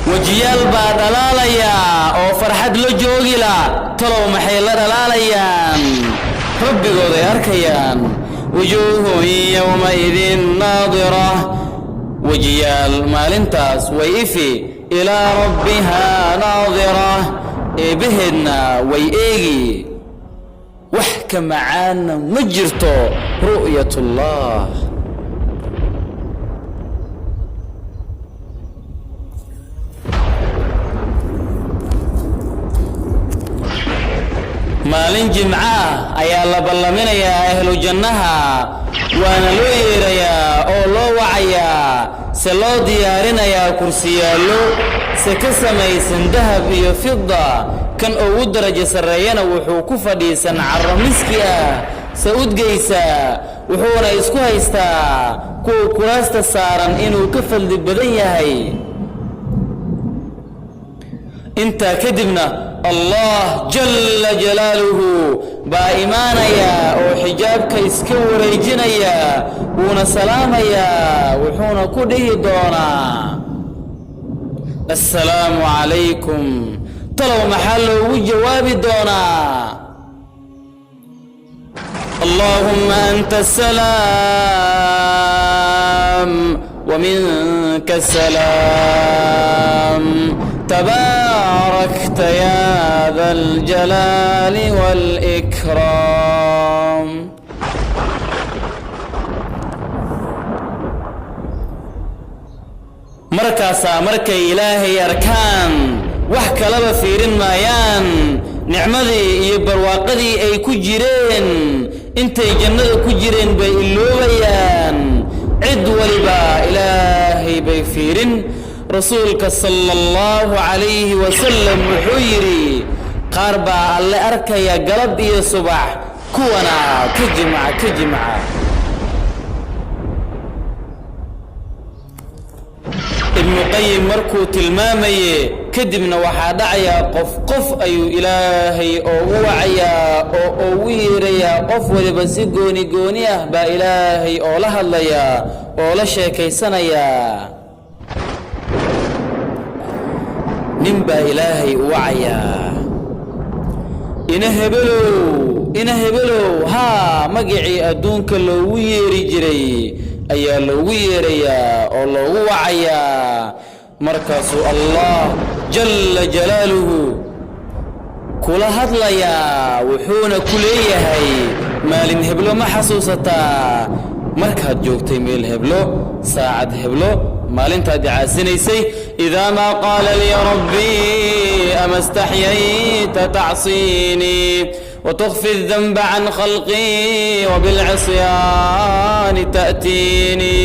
Wejiyaal baa dhalaalayaa oo farxad la joogila. Talow maxay la dhalaalayaan? Rabbigooday arkayaan. Wujuuhun yowmaidin naadira, wejiyaal maalintaas way ifi. Ilaa rabbihaa naadira, eebbaheedna way eegi. Wax ka macaanna ma jirto ru'yatullah. Maalin Jimco ah ayaa la ballaminayaa ahlu jannaha, waana loo yeerayaa oo loo wacayaa, se loo diyaarinayaa kursiyaallo se ka samaysan dahab iyo fida. Kan ugu darajo sarreeyana wuxuu ku fadhiisan carro miski ah se udgaysaa, wuxuuna isku haystaa kuwa kuraasta saaran inuu ka fadli badan yahay. Intaa kadibna Allah jalla jalaaluhu baa imaanayaa oo xijaabka iska wareejinaya, wuuna salaamayaa, wuxuuna ku dhihi doonaa: "Assalaamu calaykum." Talow maxaa loogu jawaabi doonaa? Allaahumma anta asalaam waminka asalaam, tabaarakta yaa da aljalaali waalikraam. Markaasaa markay Ilaahay arkaan wax kalaba fiirin maayaan. Nicmadii iyo barwaaqadii ay ku jireen intay jannada ku jireen bay iloobayaan. Cid waliba Ilaahay bay fiirin. Rasuulka sala Allahu calayhi wasalam wuxuu yidhi: qaar baa Alle arkaya galab iyo subax, kuwana ka jimca ka jimca. Ibnu Qayim markuu tilmaamaye kadibna waxaa dhacayaa qof qof ayuu Ilaahay oogu wacayaa oo ugu yeerayaa. Qof waliba si gooni gooni ah baa Ilaahay oo la hadlayaa oo la sheekaysanayaa. Nin baa Ilaahay u wacayaa: "Ina hebelow, ina hebelow." Haa, magacii adduunka loogu yeeri jiray ayaa loogu yeerayaa oo loogu wacayaa. Markaasuu Allah jalla jalaaluhu kula hadlayaa, wuxuuna ku leeyahay: "Maalin heblo ma xasuusataa markaad joogtay meel heblo, saacad heblo, maalintaad icaasinaysay?" Idaa maa qaala lii rabbii: "Ama istaxyayta tacsiinii وتخفي الذنب عن خلقي وبالعصيان تأتيني?"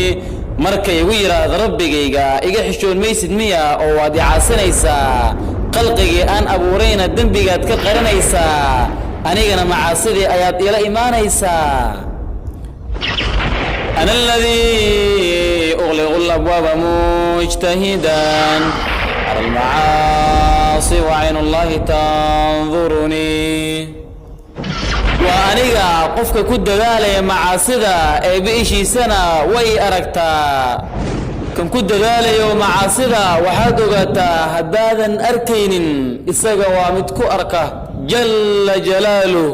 Markay igu yidhaahdo Rabbigayga: "Iga xishoon maysid miya oo waad icaasinaysaa, khalqigii aan abuurayna dembigaad ka qarinaysaa, anigana macaasidii ayaad iila imaanaysaa?" أنا الذي أغلق الأبواب مجتهدا على المعاصي وعين الله تنظرني. Waa aniga qofka ku dadaalaya macaasida, Eebbe ishiisana way aragtaa. Kan ku dadaalayo macaasida, waxaad ogaataa haddaadan arkaynin, isaga waa mid ku arka jalla jalaaluh.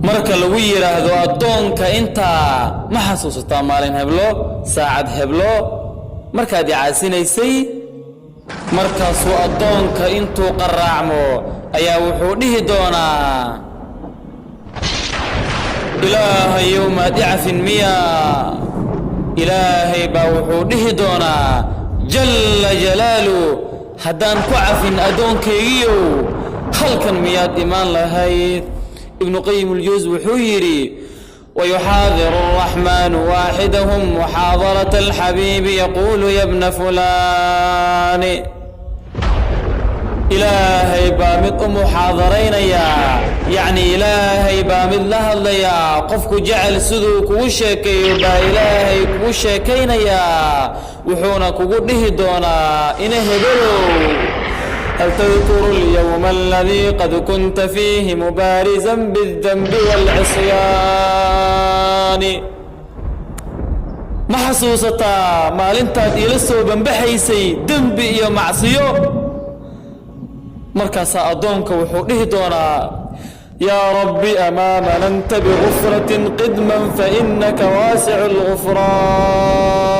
Marka lagu yidhaahdo addoonka: "Intaa ma xasuusataa maalin heblo, saacad heblo, markaad icaasinaysay?" Markaasuu addoonka intuu qaraacmo ayaa wuxuu dhihi doonaa: "Ilaahayow, maad i cafin miya?" Ilaahay baa wuxuu dhihi doonaa jalla jalaalu: "Haddaan ku cafin, addoonkaygiyow, halkan miyaad imaan lahayd?" Ibnu Qayim Uljaws wuxuu yidhi: ويحاضر الرحمن واحدهم محاضرة الحبيب، يقول: يا ابن فلان. Ilaahay baa mid u muxaadaraynayaa, yacni Ilaahay baa mid la hadlayaa. Qofku jecel siduu kugu sheekeeyo baa Ilaahay kugu sheekaynayaa, wuxuuna kugu dhihi doonaa: "Ina hebelow, هل تذكر اليوم الذي قد كنت فيه مبارزا بالذنب والعصيان؟" Ma xasuusataa maalintaad iila soo bambaxaysay dembi iyo macsiyo? Markaasaa addoonka wuxuu dhihi doonaa: "Yaa Rabbi, amaa mananta bigufratin qidman, fainaka waasicu lgufraani."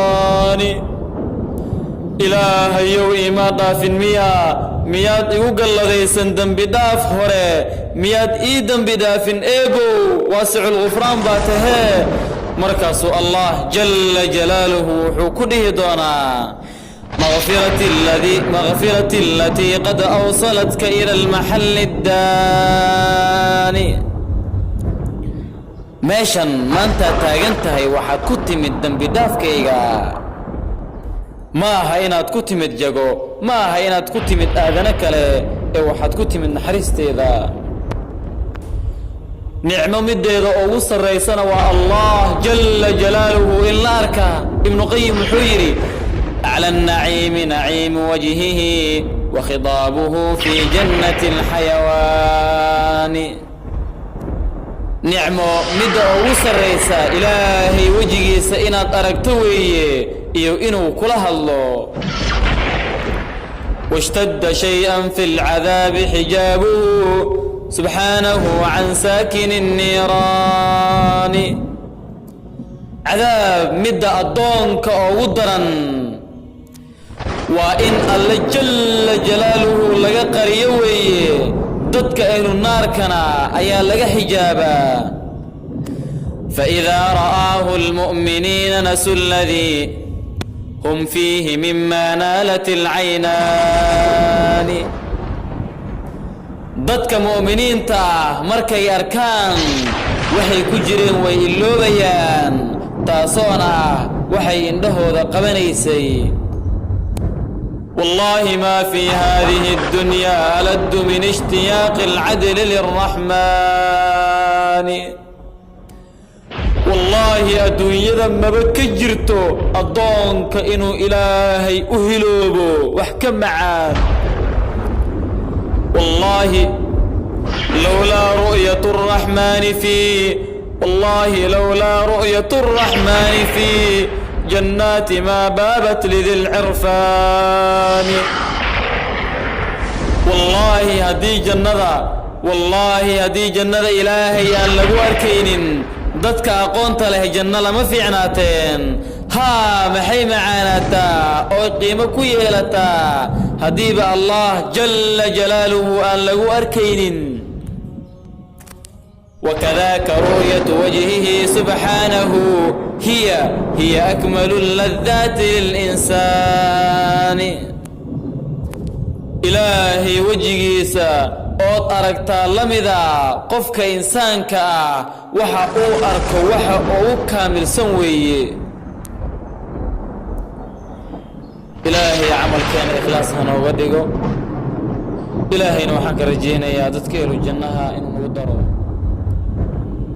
Ilaahayow, iimaa dhaafin miyaa? Miyaad igu galladaysan dembi dhaaf hore? Miyaad ii dembi dhaafin, Eebow? Waasiculgufraan baa tahee. Markaasuu Allah jalla jalaaluhu wuxuu ku dhihi doonaa: "Makfirati alatii qad awsalatka ila almaxalli addaani." Meeshan maantaad taagan tahay waxaad ku timid dembi dhaafkayga. Ma aha inaad ku timid jago, ma aha inaad ku timid aadano kale, ee waxaad ku timid naxariisteeda. Nicmo mideeda ugu sarraysana waa Allah jalla jalaaluhu in la arkaa. Ibnu Qayim wuxuu yidhi: "Acla الnaciimi naciimu wajhihi wa khidaabuhu fi jannati alxayawaani." Nicmo midda ugu sarraysa Ilaahay wejigiisa inaad aragto weeye iyo inuu kula hadlo. "Washtadda shayئa fi اlcadaabi xijaabuhu subxaanahu can saakini الniiraani." Cadaab midda addoonka ugu daran waa in Alle jalla jalaaluhu laga qariyo weeye. Dadka ahlu naarkana ayaa laga xijaabaa. "Faidaa ra'aahu lmu'miniina nasuu aladii hum fiihi mima naalat alcaynaani." Dadka mu'miniinta ah markay arkaan waxay ku jireen way iloobayaan, taasoona ah waxay indhahooda qabanaysay. "Wallaahi, maa fi hadihi اddunyaa aladdu min ishtiyaaqi alcadli lilraxmaani." Wallaahi, adduunyada maba ka jirto addoonka inuu Ilaahay u hiloobo wax ka macaan. "Wallaahi lowlaa ru'yat الraxmaani fi, wallaahi lowlaa ru'yat الraxmaani fi jannaati maa baabat lidi lcirfaani." Wallaahi haddii jannada, wallaahi haddii jannada Ilaahay aan lagu arkaynin, dadka aqoonta leh janno lama fiicnaateen. Haa, maxay macaanaataa oo qiimo ku yeelataa haddiiba Allah jalla jalaaluhu aan lagu arkaynin? "Wakadaka ru'yatu wajhihi subxaanahu hiya akmalu ladaati lilinsaani." Ilaahay wejigiisa ood aragtaa la mida qofka insaanka ah waxa uu arko waxa ugu kaamilsan weeye. Ilaahay camalkeena ikhlaas ha nooga dhigo. Ilaahayna waxaan ka rajaynayaa dadka ehlu jannaha inuu nagu daro.